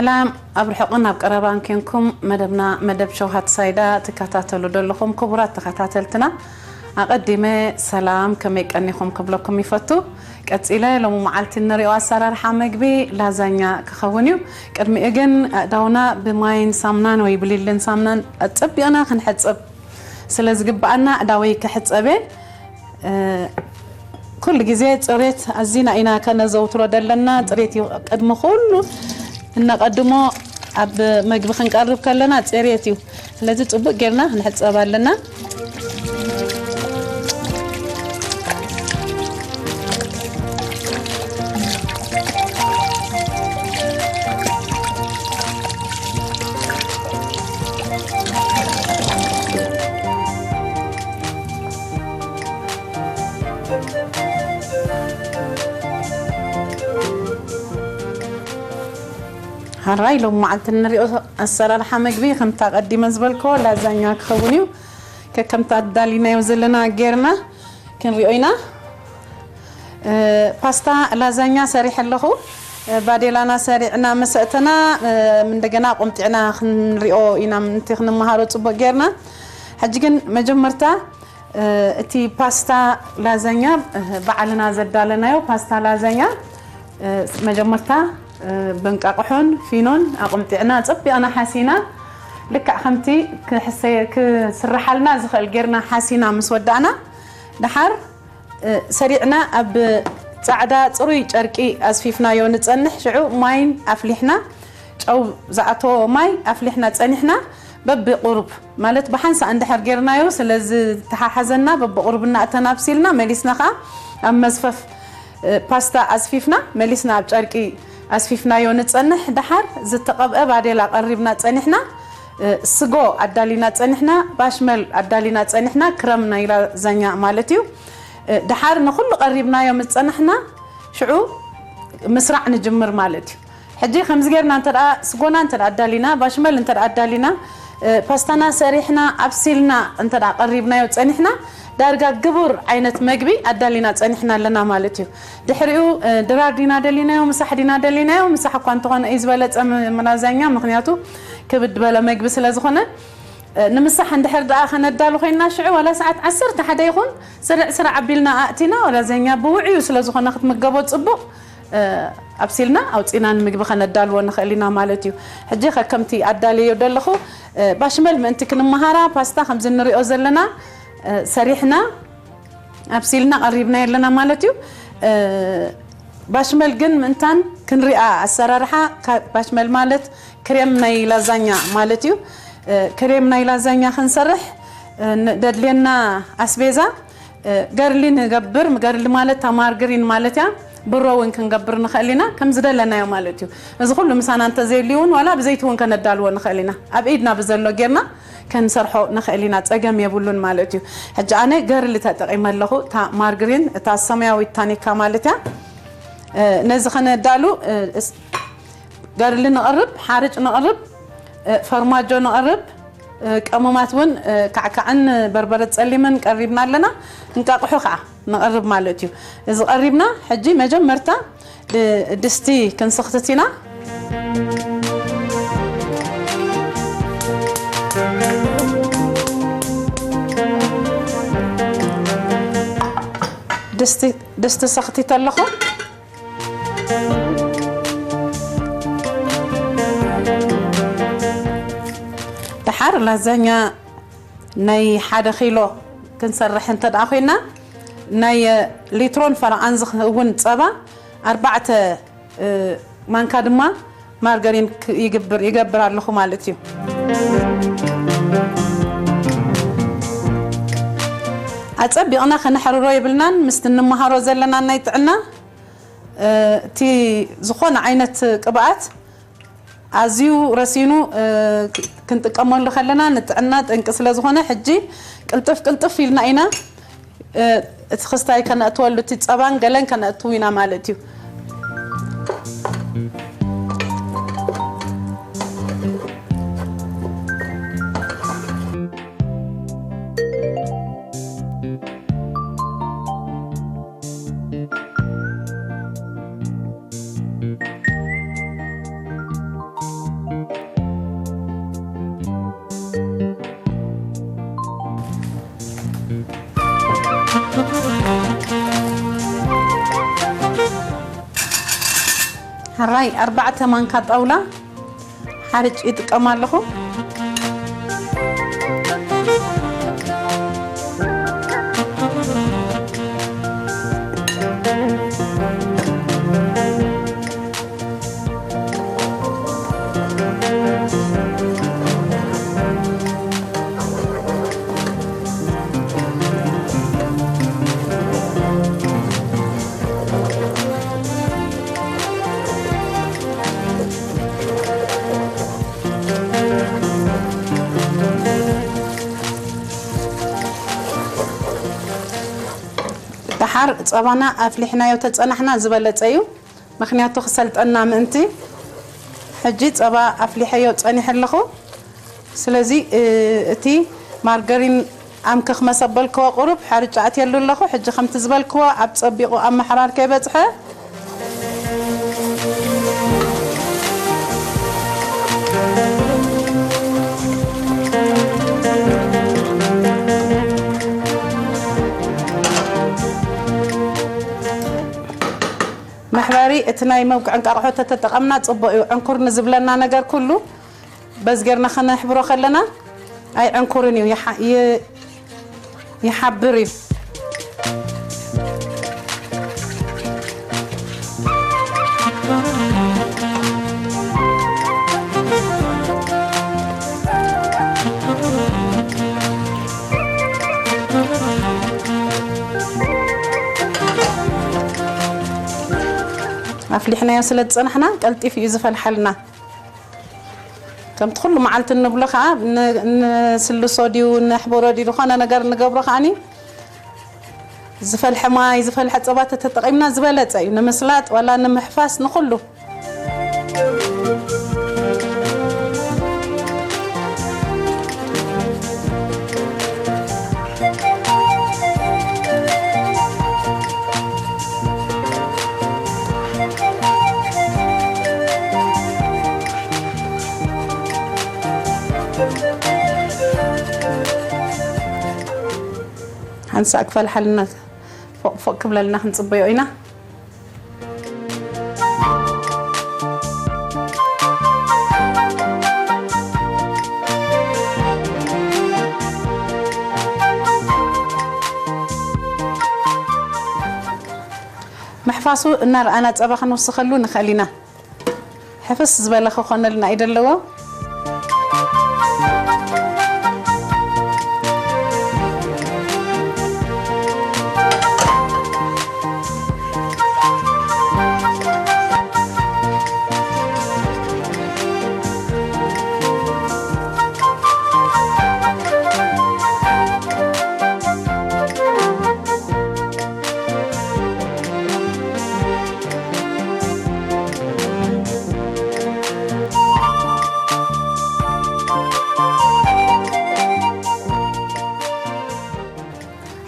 ሰላም፣ ኣብ ርሑቕን ኣብ ቀረባን ኬንኩም መደብና፣ መደብ ሸውሃት ሳይዳ ትከታተሉ ዘለኹም ክቡራት ተኸታተልትና፣ ኣቐዲመ ሰላም፣ ከመይ ቀኒኹም ክብለኩም ይፈቱ። ቀጺለ ሎሚ መዓልቲ እንሪኦ ኣሰራርሓ መግቢ ላዛኛ ክኸውን እዩ። ቅድሚኡ ግን ኣእዳውና ብማይን ሳምናን ወይ ብሊልን ሳምናን ኣጸቢቕና ክንሕጽብ ስለ ዝግብኣና፣ ኣእዳወይ ክሕጸብ እየ። እ፣ ኩሉ ግዜ ጽሬት ኣዚና ኢና ከነዘውትሮ ዘለና። ጽሬት እዩ ቅድሚ ኩሉ፣ እነቐድሞ ኣብ መግቢ ክንቀርብ ከለና ጽሬት እዩ። ስለዚ ጽቡቕ ጌርና ክንሕጸብ ኣለና። ሃራይ ሎም መዓልቲ እንሪኦ ኣሰራርሓ መግቢ ከምታ ቀዲመ ዝበልኮ ላዛኛ ክኸውን እዩ። ከከምታ ኣዳሊናዮ ዘለና ጌርና ክንሪኦ ኢና። እ፣ ፓስታ ላዛኛ ሰሪሐ ኣለኹ። እ፣ ባዴላና ሰሪዕና መሰእተና፣ እ፣ እንደገና ቆምጢዕና ክንሪኦ ኢና፣ ምንቲ ክንመሃሮ ጽቡቕ ጌርና። ሕጂ ግን መጀመርታ፣ እ፣ እቲ ፓስታ ላዛኛ፣ እ፣ ባዕልና ዘዳለናዮ ፓስታ ላዛኛ፣ እ፣ መጀመርታ፣ እ፣ ብእንቃቕሖን ፊኖን ኣቆምጢዕና፣ ጸቢቕና ሓሲና፣ ልክዕ ከምቲ ክሕሰየ-፣ ክስርሓልና ዝኽእል ጌርና ሓሲና ምስ ወዳእና፣ ደሓር እ፣ ሰሪዕና ኣብ ጻዕዳ ጽሩይ ጨርቂ ኣዝፊፍናዮ ንጸንሕ። ሽዑ ማይን ኣፍሊሕና፣ ጨው ዝኣተዎ ማይ ኣፍሊሕና ጸኒሕና፣ በብቑሩብ ማለት ብሓንሳእ እንድሕር ጌርናዮ ስለ ዝተሓሓዘና፣ በብቑሩብ እናእተና ኣብሲልና፣ መሊስና ኸኣ ኣብ መዝፈፍ፣ እ፣ ፓስታ ኣዝፊፍና፣ መሊስና ኣብ ጨርቂ ኣዝፊፍናዮ ንጸንሕ። ደሓር ዝተቐብአ ባዴላ ቀሪብና ጸኒሕና። እ፣ ስጎ ኣዳሊና ጸኒሕና፣ ባሽመል ኣዳሊና ጸኒሕና፣ ክረም ናይ ላዛኛ ማለት እዩ። እ፣ ደሓር ንኹሉ ቀሪብናዮ ምስ ጸናሕና፣ ሽዑ ምስራዕ ንጅምር ማለት እዩ። ሕጂ ከምዚ ጌርና እንተ ደኣ ስጎና እንተ ደኣ ኣዳሊና፣ ባሽመል እንተ ደኣ ኣዳሊና፣ እ፣ ፓስታና ሰሪሕና፣ ኣብሲልና እንተ ደኣ ቀሪብናዮ ጸኒሕና፣ ዳርጋ ግቡር ዓይነት መግቢ ኣዳሊና ጸኒሕና ኣለና ማለት እዩ። ድሕሪኡ፣ እ፣ ድራር ዲና ደሊናዮ፣ ምሳሕ ዲና ደሊናዮ፣ ምሳሕ እኳ እንተኾነ እዩ ዝበለጸ ም-፣ ላዛኛ፣ ምኽንያቱ ክብድ በለ መግቢ ስለ ዝኾነ፣ እ፣ ንምሳሕ እንድሕር ደኣ ከነዳሉ ኮይንና፣ ሽዑ ዋላ ሰዓት ዓሰርተ ሓደ ይኹን፣ ስርዕ ስርዕ ኣቢልና ኣእቲና፣ ላዛኛ ብውዕዩ ስለ ዝኾነ ክትምገቦ ጽቡቕ፣ እ፣ ኣብሲልና ኣውጺና ንምግቢ ከነዳልዎ ንኽእል ኢና ማለት እዩ። ሕጂ ከከምቲ ኣዳልዮ ደለኹ፣ እ፣ ባሽመል ምእንቲ ክንመሃራ፣ ፓስታ ከምዚ እንሪኦ ዘለና፣ እ፣ ሰሪሕና ኣብሲልና ቀሪብና የለና ማለት እዩ። እ፣ ባሽመል ግን ምእንታን ክንሪኣ ኣሰራርሓ፣ ካ-፣ ባሽመል ማለት ክሬም ናይ ላዛኛ ማለት እዩ። እ፣ ክሬም ናይ ላዛኛ ክንሰርሕ፣ እ፣ ን-፣ ደድልየና ኣስቤዛ፣ እ፣ ገርሊ ንገብር። ገርሊ ማለት እታ ማርግሪን ማለት እያ። ብሮ እውን ክንገብር ንኽእል ኢና፣ ከም ዝደለናዮ ማለት እዩ። እዚ ኩሉ ምሳና እንተዘይልዩ እውን ዋላ ብዘይቲ እውን ከነዳልዎ ንኽእል ኢና። ኣብ ኢድና ብዘሎ ጌርና ከንሰርሖ ንኽእል ኢና፣ ጸገም የብሉን ማለት እዩ። ሕጂ ኣነ ገርሊ ተጠቒመ ኣለኹ፣ እታ ማርግሪን፣ እታ ሰማያዊት ታኒካ ማለት እያ። እ፣ ነዚ ከነዳሉ፣ እ፣ እስ-፣ ገርሊ ንቕርብ፣ ሓርጭ ንቕርብ፣ እ፣ ፈርማጆ ንቕርብ፣ እ፣ ቀመማት እውን፣ እ፣ ካዕካዕን በርበረ ጸሊምን ቀሪብና ኣለና። እንቃቕሖ ከዓ ንቕርብ ማለት እዩ። እዚ ቀሪብና፣ ሕጂ መጀመርታ ድ-፣ ድስቲ ክንስኽትት ኢና። ድስቲ፣ ድስቲ ሰኽቲት ኣለኹ። ደሓር ላዛኛ ናይ ሓደ ኪሎ ክንሰርሕ እንተ ደኣ ኮይና፣ ናይ ሊትሮን ፈረቓን ዝኸውን ጸባ፣ ኣርባዕተ፣ እ፣ ማንካ ድማ ማርገሪን ክ-፣ ይግብር፣ ይገብር ኣለኹ ማለት እዩ። ኣጸቢቕና ከነሕርሮ የብልናን፣ ምስቲ እንመሃሮ ዘለና ናይ ጥዕና፣ እ፣ እቲ ዝኾነ ዓይነት ቅብኣት ኣዝዩ ረሲኑ፣ እ፣ ክ-፣ ክንጥቀመሉ ከለና ንጥዕና ጠንቂ ስለ ዝኾነ፣ ሕጂ ቅልጥፍ ቅልጥፍ ኢልና ኢና፣ እ፣ እቲ ክስታይ ከነእትወሉ፣ እቲ ጸባን ገለን ከነእትው ኢና ማለት እዩ። ራይ ኣርባዕተ ማንካ ጣውላ ሓርጭ ይጥቀም ኣለኹ። ደሓር ጸባና ኣፍሊሕናዮ ተጸናሕና ዝበለጸ እዩ። ምኽንያቱ ክሰልጠና ምእንቲ። ሕጂ ጸባ ኣፍሊሐዮ ጸኒሐ ኣለኹ። ስለዚ፣ እ፣ እቲ ማርገሪን ኣምክኽ መሰበልክዎ ቁሩብ ሓርጭ ኣትየሉ ኣለኹ። ሕጂ ከምቲ ዝበልክዎ ኣብ ጸቢቑ ኣብ ምሕራር ከይበጽሐ መሕበሪ እቲ ናይ መውቅዒ እንቃቕሖ ተተጠቐምና ጽቡቕ እዩ። ዕንኩር ንዝብለና ነገር ኩሉ በዚ ጌርና ከነሕብሮ ከለና ኣይዕንኩርን እዩ፣ ይሓ-፣ ይ-፣ ይሓብር እዩ። ኣፍሊሕናዮ ስለ ዝጸናሕና ቀልጢፉ እዩ ዝፈልሓልና። ከምቲ ኩሉ መዓልቲ እንብሎ ከኣ ን-፣ ንስልሶ ድዩ፣ ነሕብሮ ድዩ፣ ዝኾነ ነገር እንገብሮ ከኣኒ ዝፈልሐ ማይ፣ ዝፈልሐ ጸባ ተተጠቒምና ዝበለጸ እዩ። ንምስላጥ ዋላ ንምሕፋስ ንኹሉ። ሓንሳእ ክፈልሓልና ፎቕ ፎቕ ክብለልና ክንጽበዮ ኢና። ምሕፋሱ እናረኣና ጸባ ክንውስኸሉ ንኽእል ኢና። ሕፍስ ዝበለ ክኾነልና እዩ ዘለዎ።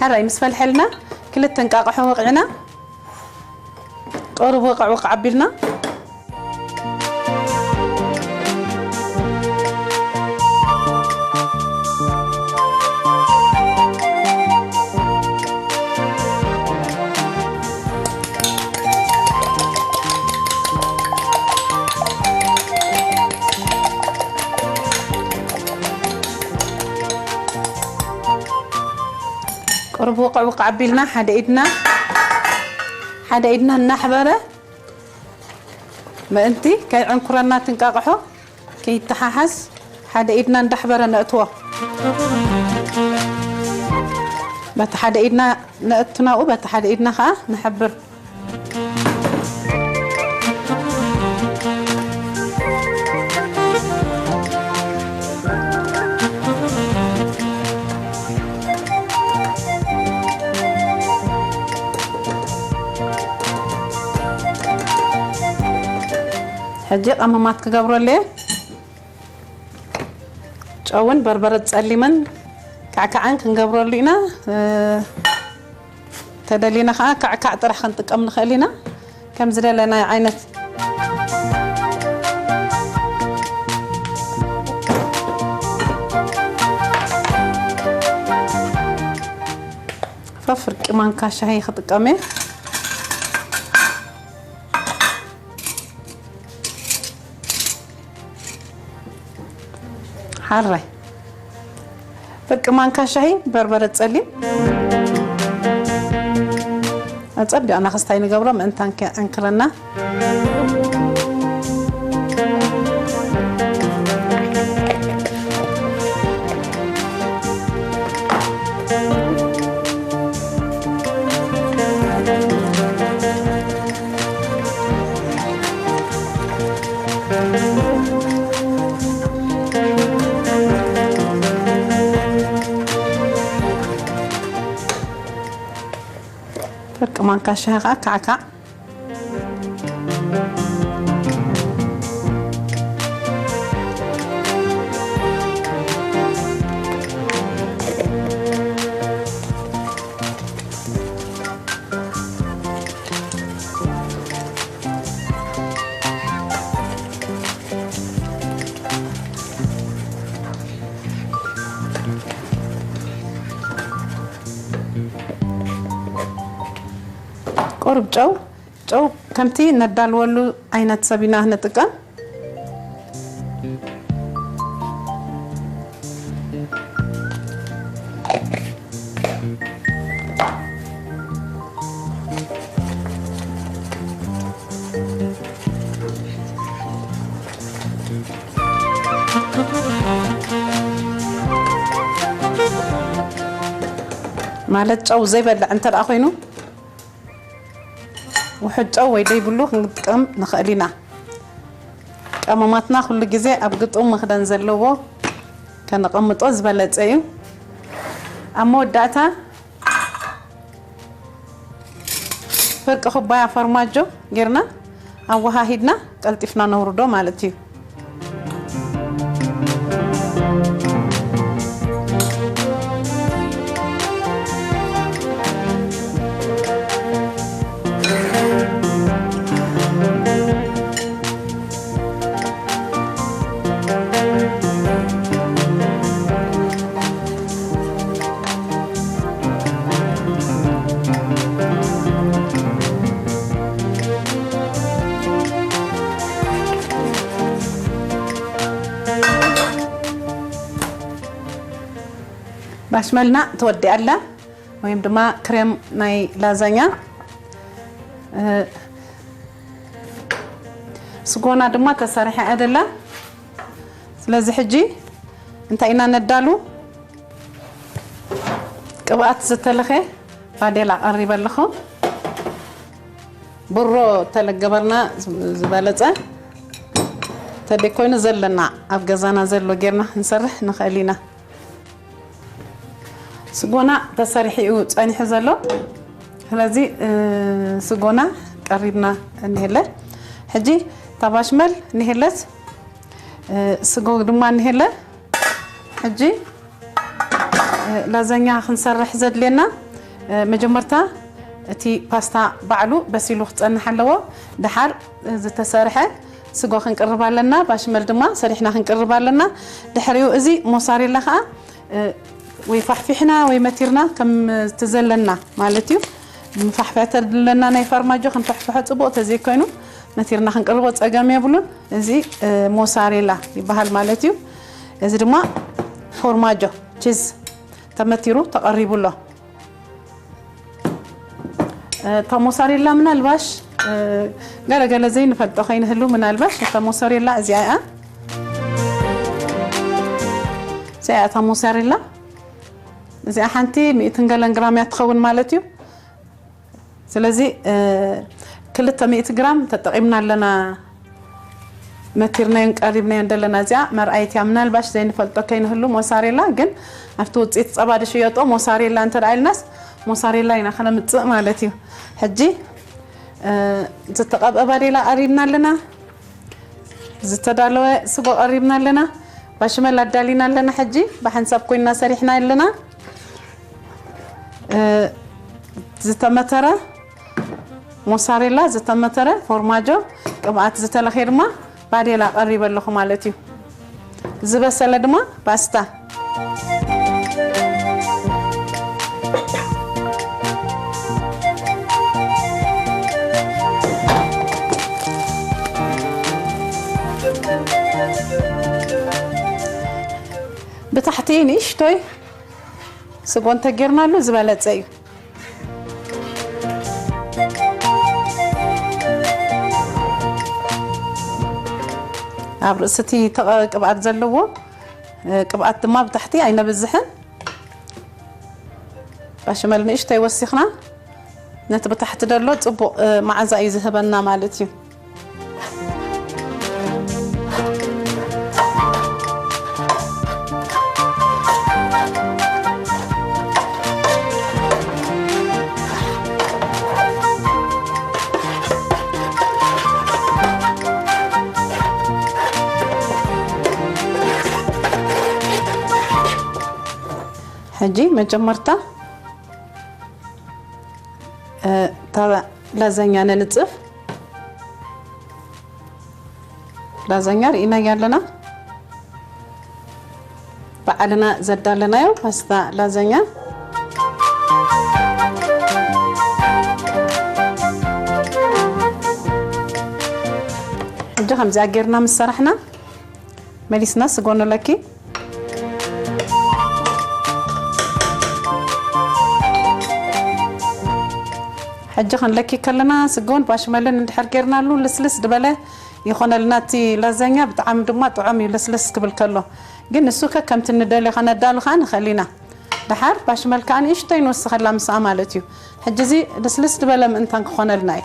ሕራይ ምስ ፈልሐልና ክልተ እንቃቕሖ ወቕዕና። ቁሩብ ወቕዕ ወቕዕ ኣቢልና። ቁሩብ ውቕዕ ውቕዕ ኣቢልና ሓደ ኢድና፣ ሓደ ኢድና እናሕበረ ምእንቲ ከይዕንኩረና እቲ እንቃቕሖ ከይተሓሓዝ ሓደ ኢድና እንዳሕበረ ነእትዎ። በቲ ሓደ ኢድና ነእቱ ናብኡ፣ በቲ ሓደ ኢድና ኸዓ ንሕብር። ሕጂ ቀመማት ክገብረሉ እየ። ጨውን በርበረ ጸሊምን ካዕካዕን ክንገብረሉ ኢና። እ፣ ተደሊና ኸዓ ካዕካዕ ጥራሕ ክንጥቀም ንኽእል ኢና። ከም ዝደለናዮ ዓይነት። ፈፍርቂ ማንካ ሻሂ ክጥቀም እየ። ሓራይ ፍርቂ ማንካ ሻሂ በርበረ ጸሊም። ኣጸቢቕና ክስታይ ንገብሮ ምእንታን ከዕንክረና። ፍርቂ ማንካ ሻሂ ከዓ ካዕካዕ። ቁሩብ ጨው፣ ጨው ከምቲ ነዳልወሉ ዓይነት ሰብ ኢና ንጥቀም። ማለት ጨው ዘይበልዕ እንተ ደኣ ኮይኑ፣ ውሑድ ጨው ወይ ደይብሉ ክንጥቀም ንኽእል ኢና። ቀመማትና ኩሉ ግዜ ኣብ ግጡም መኽደን ዘለዎ ከነቐምጦ ዝበለጸ እዩ። ኣብ መወዳእታ ፍርቂ ኩባያ ፎርማጆ ጌርና ኣወሃሂድና ቀልጢፍና ነውርዶ ማለት እዩ። ባሽመልና ተወዲኣ ኣላ፣ ወይም ድማ ክሬም ናይ ላዛኛ። እ፣ ስጎና ድማ ተሰሪሐ ኣደላ። ስለዚ ሕጂ እንታይ ኢና ነዳሉ? ቅብኣት ዝተለኸ ባዴላ ቀሪበ ኣለኹ። ብሮ ተለገበርና ዝበለጸ ተደኮይኑ ዘለና ኣብ ገዛና ዘሎ ጌርና ክንሰርሕ ንኽእል ኢና። ስጎና ተሰሪሑ እዩ ጸኒሑ ዘሎ። ስለዚ፣ እ፣ ስጎና ቀሪብና እንሄለ። ሕጂ ታባሽመል እንሄለስ፣ እ፣ ስጎ ድማ እንሄለ። ሕጂ፣ እ፣ ላዛኛ ክንሰርሕ ዘድልየና፣ እ፣ መጀመርታ እቲ ፓስታ ባዕሉ በሲሉ ክጸንሕ ኣለዎ። ደሓር፣ እ፣ ዝተሰርሐ ስጎ ክንቅርብ ኣለና፣ ባሽመል ድማ ሰሪሕና ክንቅርብ ኣለና። ድሕሪኡ እዚ ሞሳሬላ ከኣ፣ እ፣ ወይ ፋሕፊሕና ወይ መቲርና ከም እቲ ዘለና ማለት እዩ። መፋሕፍሒ ተድለና ናይ ፋርማጆ ክንፈሕፍሖ ጽቡቕ ተዘይኮይኑ መቲርና ክንቅርቦ ጸገም የብሉን። እዚ፣ እ፣ ሞሳሬላ ይበሃል ማለት እዩ። እዚ ድማ ፎርማጆ ቺዝ ተመቲሩ ተቐሪቡ ኣሎ። እታ ሞሳሬላ ምናልባሽ፣ እ፣ ገለ ገለ ዘይንፈልጦ ከይንህሉ ምናልባሽ እታ ሞሳሬላ እዚኣ እያ። እዚኣ እያ እታ ሞሳሬላ። እዚኣ ሓንቲ ሚእትን ገለን ግራም እያ ትኸውን ማለት እዩ። ስለዚ፣ እ፣ ክልተ ሚእቲ ግራም ተጠቒምና ኣለና። መቲርናዮን ቀሪብናዮን ዘለና እዚኣ መርኣይት እያ። ምናልባሽ ዘይንፈልጦ ከይንህሉ ሞሳሬላ፣ ግን ኣብቲ ውፅኢት ፀባ ዝሽየጦ ሞሳሬላ እንተ ደኣ ኢልናስ ሞሳሬላ ኢና ከነምፅእ ማለት እዩ። ሕጂ፣ እ፣ ዝተቐብአ ባዴላ ቀሪብና ኣለና። ዝተዳለወ ስጎ ቀሪብና ኣለና። ባሽመል ኣዳሊና ኣለና። ሕጂ ብሓንሳብ ኮይንና ሰሪሕና ኣለና። እ፣ ዝተመተረ ሞሳሬላ፣ ዝተመተረ ፎርማጆ፣ ቅብኣት ዝተለኽየ ድማ ባዴላ ቀሪበ ኣለኹ ማለት እዩ። ዝበሰለ ድማ ፓስታ። ንእሽቶይ ስጎ እንተጌርናሉ ዝበለጸ እዩ። ኣብ ርእሲ እቲ ተቐ-፣ ቅብኣት ዘለዎ፣ እ፣ ቅብኣት ድማ ብታሕቲ ኣይነብዝሕን። ባሽመል ንእሽተይ ወሲኽና ነቲ ብታሕቲ ዘሎ ጽቡቕ፣ እ፣ መዓዛ እዩ ዝህበና ማለት እዩ። ሕጂ መጀመርታ፣ እ፣ እታ ላዛኛ ነንጽፍ። ላዛኛ ርኢናያ ኣለና። ባዕልና ዘዳለናዮ ፓስታ ላዛኛ። ሕጂ ከምዚኣ ጌርና ምስ ሰራሕና፣ መሊስና ስጎ ንለኪ። ሕጂ ክንለኪ ከለና፣ ስጎን ባሽመልን እንድሕር ጌርናሉ፣ ልስልስ ዝበለ ይኾነልና። እቲ ላዛኛ ብጣዕሚ ድማ ጥዑም እዩ፣ ልስልስ ክብል ከሎ። ግን ንሱ ከ ከምቲ ንደልዮ ከነዳሉ ከኣ ንኽእል ኢና። ደሓር ባሽመል ከኣ ንእሽተይ ንወስኸላ ምስኣ ማለት እዩ። ሕጂ እዚ ልስልስ ዝበለ ምእንታን ክኾነልና እዩ።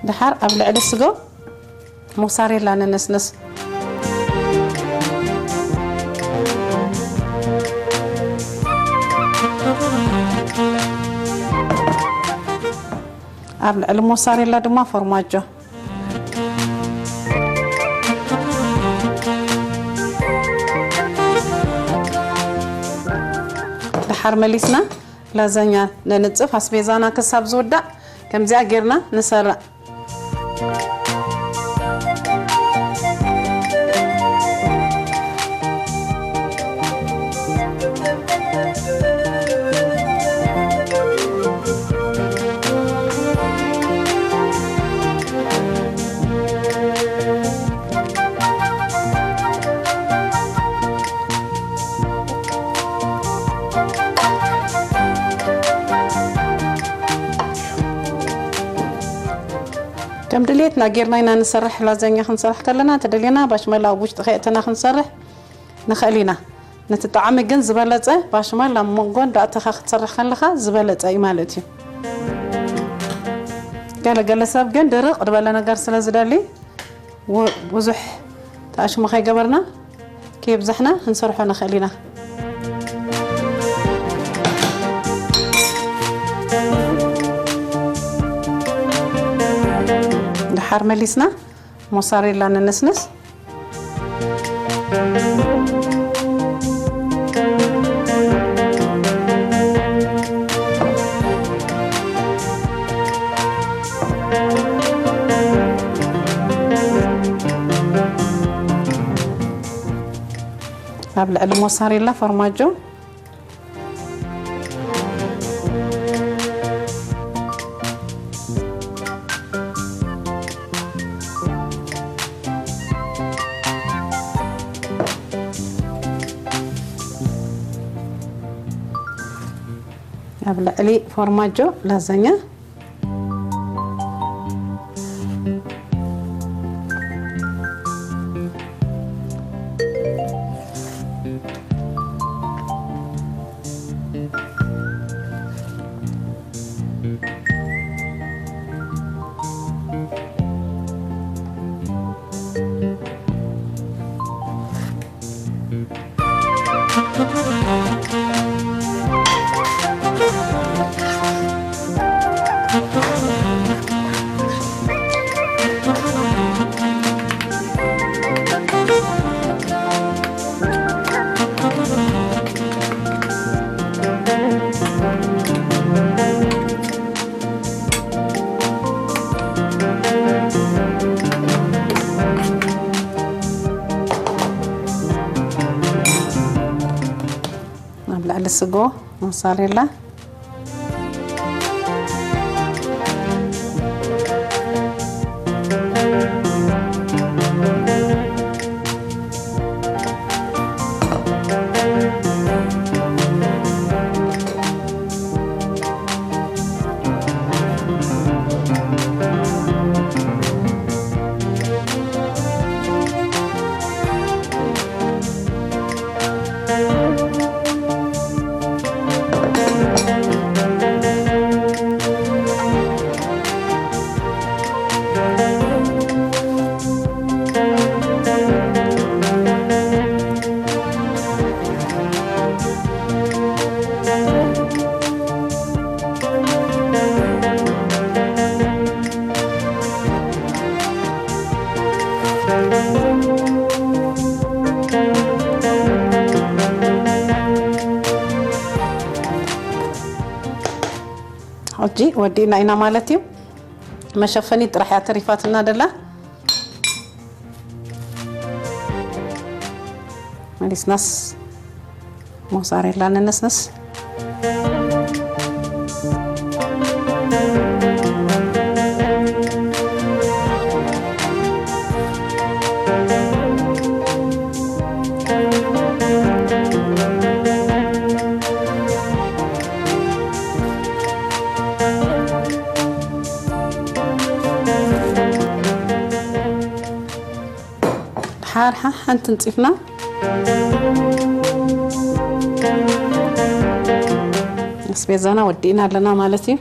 ደሓር ኣብ ልዕሊ ስጎ ሞሳሬላ ነነስንስ። ኣብ ልዕሊ ሞሳሬላ ድማ ፎርማጆ። ደሓር መሊስና ላዛኛ ነንጽፍ። ኣስቤዛና ክሳብ ዝውዳእ ከምዚኣ ጌርና ንሰርዕ። ከም ድሌትና ጌርና ኢና ንሰርሕ። ላዛኛ ክንሰርሕ ከለና፣ ተደልየና ባሽመላ ኣብ ውሽጢ ከየእተና ክንሰርሕ ንኽእል ኢና። ነቲ ጣዕሚ ግን ዝበለጸ ባሽመል ኣብ መንጎ እንዳእተኻ ክትሰርሕ ከለኻ ዝበለጸ እዩ ማለት እዩ። ገለ ገለ ሰብ ግን ድርቕ ዝበለ ነገር ስለ ዝደሊ፣ ው-፣ ብዙሕ ተኣሽሙ ከይገበርና፣ ከየብዛሕና ክንሰርሖ ንኽእል ኢና። ደሓር መሊስና ሞሳሬላ ንንስንስ። ኣብ ልዕሊ ሞሳሬላ ፎርማጆ። ኣብ ልዕሊ ፎርማጆ ላዛኛ። ላዕሊ ስጎ፣ ሞሳሬላ። ሕጂ ወዲእና ኢና ማለት እዩ። መሸፈኒ ጥራሕ እያ ተሪፋትና ደላ። መሊስናስ ሞዛሬላ ንነስንስ። ሓር ሓንቲ ንፂፍና ኣስቤዛና ወዲእና ኣለና ማለት እዩ።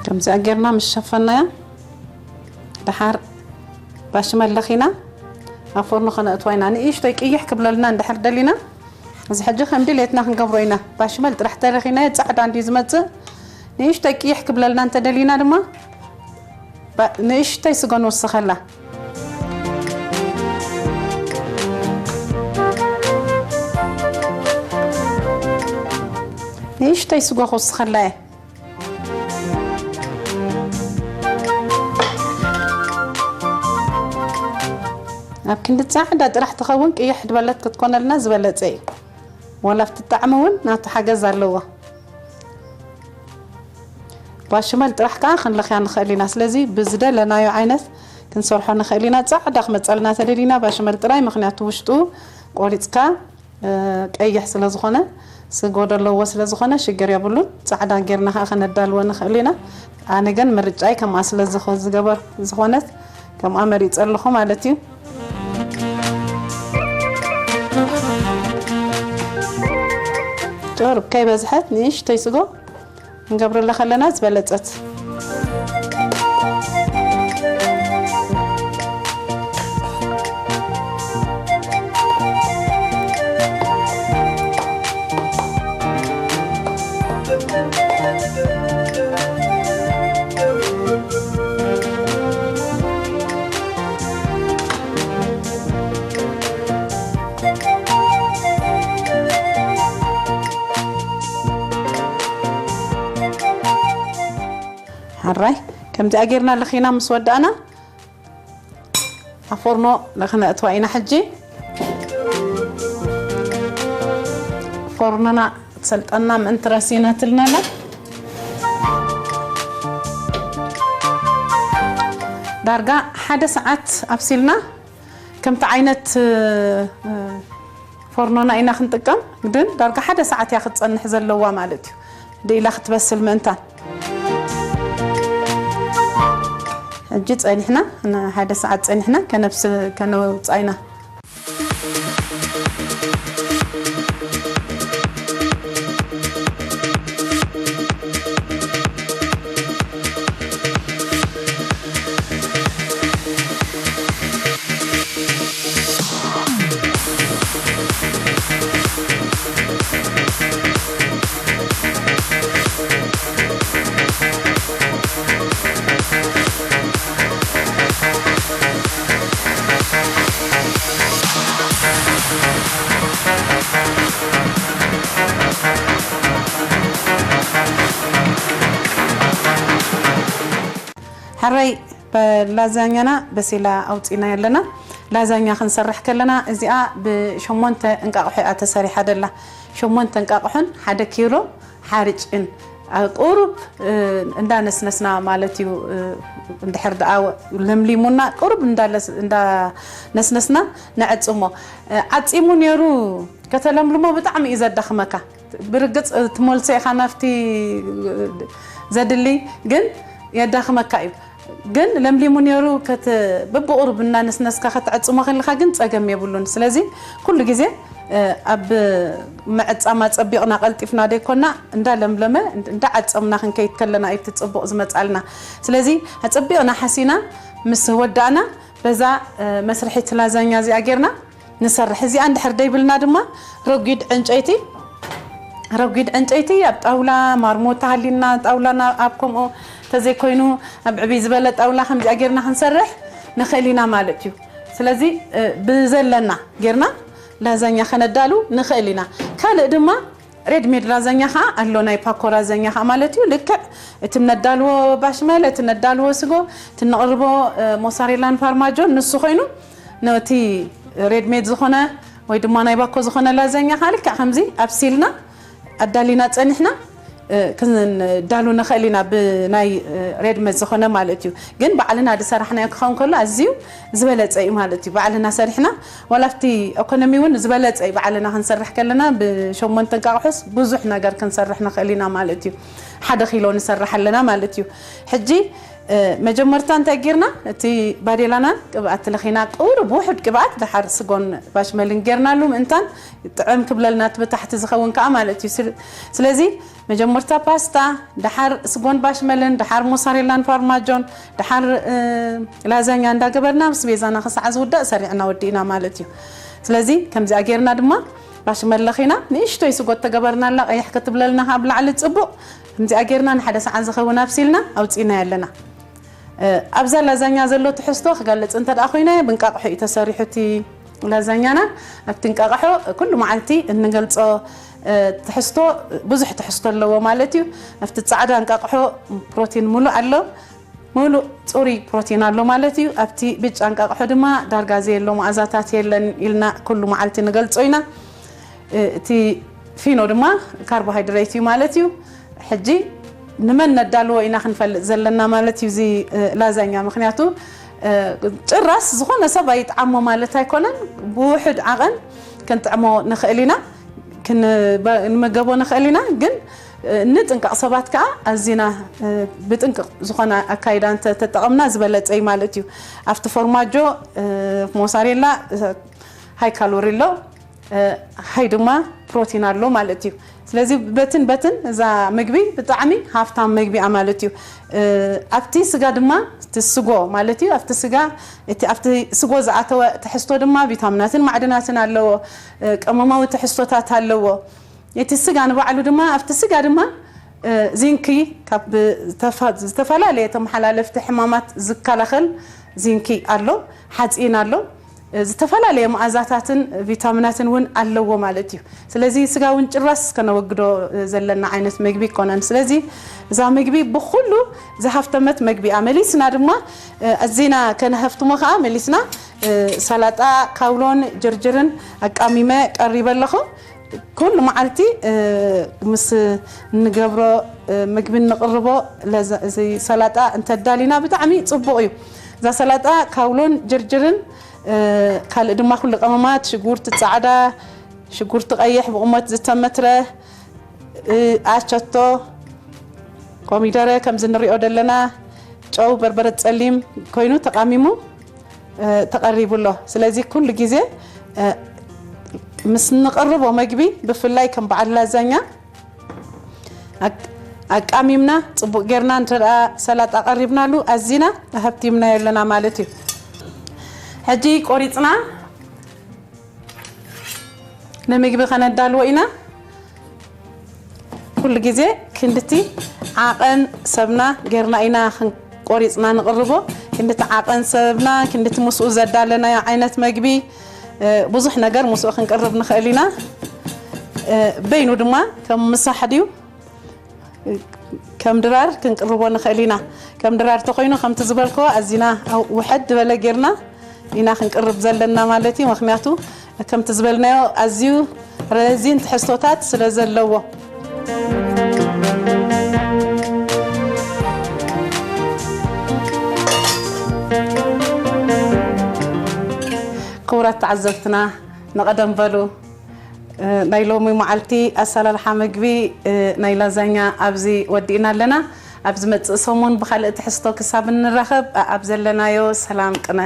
ከምዚኣ ጌርና ምስ ሸፈናያ፣ ደሓር ባሽመል ለኺና ኣብ ፎርኖ ከነእትዋ ኢና። ንእሽቶይ ቅይሕ ክብለልና እንድሕር ደሊና፣ እዚ ሕጂ ከም ድሌትና ክንገብሮ ኢና። ባሽመል ጥራሕ ተለኺናዮ ጻዕዳ እንድዩ ዝመጽእ። ንእሽቶይ ቅይሕ ክብለልና እንተደሊና ድማ፣ ባ-፣ ንእሽቶይ ስጎ ንውስኸላ። ንእሽቶይ ስጎ ክውስኸላ እየ። ኣብ ክንዲ ጻዕዳ ጥራሕ ትኸውን ቅይሕ ድበለት ክትኮነልና ዝበለጸ እዩ። ዋላ ኣብቲ ጣዕሚ እውን ናቱ ሓገዝ ኣለዎ። ባሽመል ጥራሕ ከኣ ክንለኽያ ንኽእል ኢና። ስለዚ ብዝደለናዮ ዓይነት ክንሰርሖ ንኽእል ኢና። ጻዕዳ ክመጸልና ተደሊና ባሽመል ጥራይ፣ ምኽንያቱ ውሽጡ ቆሪጽካ እ፣ ቀይሕ ስለ ዝኾነ፣ ስጎ ዘለዎ ስለ ዝኾነ ሽግር የብሉን። ጻዕዳ ጌርና ኸኣ ከነዳልዎ ንኽእል ኢና። ኣነ ግን ምርጫይ ከምኣ ስለ ዝኾ-፣ ዝገበር-፣ ዝኾነት ከምኣ መሪጸ ኣለኹ ማለት እዩ። ቁሩብ ከይበዝሐት ንእሽተይ ስጎ ክንገብረላ ከለና ዝበለጸት። ሕራይ ከምዚኣ ጌርና ለኺና ምስ ወዳእና፣ ኣብ ፎርኖ ለኽነእትዋ ኢና። ሕጂ ፎርኖና ትሰልጠና ምእንቲ ረሲናትልና ኣላ። ዳርጋ ሓደ ሰዓት ኣብሲልና፣ ከምቲ ዓይነት፣ እ፣ ፎርኖና ኢና ክንጥቀም፣ ግን ዳርጋ ሓደ ሰዓት እያ ክትጸንሕ ዘለዋ ማለት እዩ። ደይ ኢላ ክትበስል ምእንታን። ሕጂ ጸኒሕና፣ ን-፣ ሓደ ሰዓት ጸኒሕና ከነብስ-፣ ከነውጽኣ ኢና። ኣራይ፣ ላዛኛና በሲላ ኣውፂና ኣለና። ላዛኛ ክንሰርሕ ከለና እዚኣ ብሸሞንተ እንቃቕሖ እያ ተሰሪሓ ደላ። ሸሞንተ እንቃቕሖን ሓደ ኪሎ ሓርጭን ቁሩብ እንዳነስነስና ማለት እዩ። እንድሕር ደኣ ለምሊሙና ቁሩብ እንዳነስነስና ነዕጽሞ። ዓጺሙ ነይሩ፣ ከተለምልሞ ብጣዕሚ እዩ ዘዳኽመካ። ብርግጽ ትመልሶ ኢኻ ናብቲ ዘድሊ፣ ግን የዳኽመካ እዩ። ግን ለምሊሙ ነይሩ። በብቁሩብ እናነስነስካ ከተዕጽሞ ከለኻ ግን ጸገም የብሉን። ስለዚ ኩሉ ግዜ ኣብ ምዕጻም ኣጸቢቕና ቀልጢፍና ደይኮና እንዳለምለመ እንዳዓጸምና ክንከይድ ከለና እዩ እቲ ጽቡቕ ዝመጻልና። ስለዚ ኣጸቢቕና ሓሲና ምስ ወዳእና በዛ መስርሒት ላዛኛ እዚኣ ጌርና ንሰርሕ። እዚኣ እንድሕር ደይብልና ድማ ረጒድ ዕንጨይቲ ረጒድ ዕንጨይቲ ኣብ ጣውላ ማርሞታ ሃሊና ጣውላና ኣብ ከምኡ ተዘይኮይኑ ኣብ ዕብይ ዝበለ ጣውላ ከምዚኣ ጌርና ክንሰርሕ ንኽእል ኢና ማለት እዩ። ስለዚ ብዘለና ጌርና ላዛኛ ከነዳሉ ንኽእል ኢና። ካልእ ድማ ሬድሜድ ላዛኛ ከዓ ኣሎ፣ ናይ ፓኮ ላዛኛ ከዓ ማለት እዩ። ልክዕ እቲ ነዳልዎ ባሽመል፣ እቲ ነዳልዎ ስጎ፣ እቲ ነቕርቦ ሞሳሬላን ፓርማጆን ንሱ ኮይኑ ነቲ ሬድሜድ ዝኾነ ወይ ድማ ናይ ባኮ ዝኾነ ላዛኛ ከዓ ልክዕ ከምዚ ኣብሲልና ኣዳሊና ጸኒሕና ክንዳሉ ንኽእል ኢና፣ ብናይ ሬድሜድ ዝኾነ ማለት እዩ። ግን ባዕልና ዝሰራሕናዮ ክኸውን ከሎ ኣዝዩ ዝበለጸ እዩ ማለት እዩ። ባዕልና ሰሪሕና ዋላ ኣብቲ ኢኮኖሚ እውን ዝበለጸ እዩ። ባዕልና ክንሰርሕ ከለና ብሸሞንተ እንቃቕሖስ ብዙሕ ነገር ክንሰርሕ ንኽእል ኢና ማለት እዩ። ሓደ ኪሎ ንሰርሕ ኣለና ማለት እዩ። ሕጂ መጀመርታ እንታይ ጌርና፣ እቲ ባዴላና ቅብኣት ለኺና፣ ቁሩብ ውሑድ ቅብኣት፣ ደሓር ስጎን ባሽመልን ጌርናሉ ምእንታን ጥዕም ክብለልና፣ እቲ ብታሕቲ ዝኸውን ከዓ ማለት እዩ። ስለዚ መጀመርታ ፓስታ፣ ደሓር ስጎን ባሽመልን፣ ደሓር ሞሳሬላን ፓርማጆን፣ ደሓር ላዛኛ እንዳገበርና ምስ ቤዛና ክሳዕ ዝውዳእ ሰሪዕና ወዲእና ማለት እዩ። ስለዚ ከምዚኣ ጌርና ድማ ባሽመል ለኺና፣ ንእሽቶይ ስጎ ተገበርናላ ቀይሕ ክትብለልና ካብ ላዕሊ ጽቡቕ። ከምዚኣ ጌርና ንሓደ ሰዓት ዝኸውን ኣብሲልና ኣውፂእናዮ ኣለና። ኣብዛ ላዛኛ ዘሎ ትሕዝቶ ክገልፅ እንተ ደኣ ኮይነ፣ ብእንቃቕሖ እዩ ተሰሪሑ እቲ ላዛኛና። ኣብቲ እንቃቕሖ ኩሉ መዓልቲ እንገልፆ ትሕዝቶ ብዙሕ ትሕዝቶ ኣለዎ ማለት እዩ። ኣብቲ ጻዕዳ እንቃቕሖ ፕሮቲን ሙሉእ ኣሎ። ሙሉእ ጽሩይ ፕሮቲን ኣሎ ማለት እዩ። ኣብቲ ብጫ እንቃቕሖ ድማ ዳርጋ ዘየሎ መኣዛታት የለን ኢልና ኩሉ መዓልቲ ንገልጾ ኢና። እቲ ፊኖ ድማ ካርቦሃይድሬት እዩ ማለት እዩ። ሕጂ ንመን ነዳልዎ ኢና ክንፈልጥ ዘለና ማለት እዩ እዚ ላዛኛ። ምኽንያቱ ጭራስ ዝኾነ ሰብ ኣይጥዓሞ ማለት ኣይኮነን። ብውሑድ ዓቐን ክንጥዕሞ ንኽእል ኢና፣ ክንመገቦ ንኽእል ኢና። ግን ንጥንቀቕ ሰባት ከዓ ኣዚና ብጥንቅቕ ዝኾነ ኣካይዳ እንተተጠቐምና ዝበለጸ እዩ ማለት እዩ። ኣብቲ ፎርማጆ ሞሳሬላ ሃይ ካሎሪ ኣሎ፣ ሃይ ድማ ፕሮቲን ኣሎ ማለት እዩ። ስለዚ በትን በትን እዛ ምግቢ ብጣዕሚ ሃፍታም ምግቢ እያ ማለት እዩ። ኣብቲ ስጋ ድማ እቲ ስጎ ማለት እዩ፣ ኣብቲ ስጋ እቲ ኣብቲ ስጎ ዝኣተወ ትሕዝቶ ድማ ቪታሚናትን ማዕድናትን ኣለዎ፣ ቀመማዊ ትሕዝቶታት ኣለዎ። እቲ ስጋ ንባዕሉ ድማ ኣብቲ ስጋ ድማ ዚንኪ ካብ ዝተፈላለየ ተመሓላለፍቲ ሕማማት ዝከላኸል ዚንኪ ኣሎ፣ ሓፂን ኣሎ፣ ዝተፈላለየ መኣዛታትን ቪታሚናትን እውን ኣለዎ ማለት እዩ። ስለዚ ስጋ እውን ጭራስ ከነወግዶ ዘለና ዓይነት ምግቢ ይኮነን። ስለዚ እዛ ምግቢ ብኩሉ ዝሃፍተመት ምግቢ እያ። መሊስና ድማ ኣዚና ከነሃፍትሞ ከዓ መሊስና ሰላጣ ካውሎን ጅርጅርን ኣቃሚመ ቀሪበ ኣለኹ። ኩሉ መዓልቲ ምስ እንገብሮ ምግቢ እንቕርቦ እዚ ሰላጣ እንተዳሊና ብጣዕሚ ፅቡቕ እዩ። እዛ ሰላጣ ካውሎን ጅርጅርን ካልእ ድማ ኩሉ ቀመማት፣ ሽጉርቲ ፃዕዳ፣ ሽጉርቲ ቀይሕ ብቑመት ዝተመትረ፣ ኣቸቶ፣ ኮሚደረ ከምዚ ንሪኦ ዘለና፣ ጨው፣ በርበረ ጸሊም ኮይኑ ተቃሚሙ ተቐሪቡ ኣሎ። ስለዚ ኩሉ ግዜ ምስ ንቕርቦ መግቢ ብፍላይ ከም በዓል ላዛኛ ኣቃሚምና ጽቡቕ ጌርና እንተ ደኣ ሰላጣ ቀሪብናሉ ኣዚና ሃብቲምናዮ ኣለና ማለት እዩ። ሕጂ ቆሪጽና ንምግቢ ከነዳልዎ ኢና። ኩሉ ግዜ ክንድቲ ዓቐን ሰብና ጌርና ኢና ቆሪጽና ንቕርቦ። ክንድቲ ዓቐን ሰብና ክንድቲ ምስኡ ዘዳለናዮ ዓይነት መግቢ ብዙሕ ነገር ምስኡ ክንቅርብ ንኽእል ኢና። በይኑ ድማ ከም ምሳሕ ድዩ? ከም ድራር ክንቅርቦ ንኽእል ኢና። ከም ድራር ተኾይኑ ከምቲ ዝበልክዎ ኣዚና ውሕድ ዝበለ ጌርና ኢና ክንቅርብ ዘለና ማለት እዩ። ምኽንያቱ ከምቲ ዝበልናዮ ኣዝዩ ረዚን ትሕዝቶታት ስለ ዘለዎ። ክቡራት ተዓዘብትና፣ ንቐደም በሉ። ናይ ሎሚ መዓልቲ ኣሰላልሓ ምግቢ ናይ ላዛኛ ኣብዚ ወዲእና ኣለና። ኣብ ዝመጽእ ሰሙን ብኻልእ ትሕዝቶ ክሳብ እንራኸብ ኣብ ዘለናዮ ሰላም ቅነ።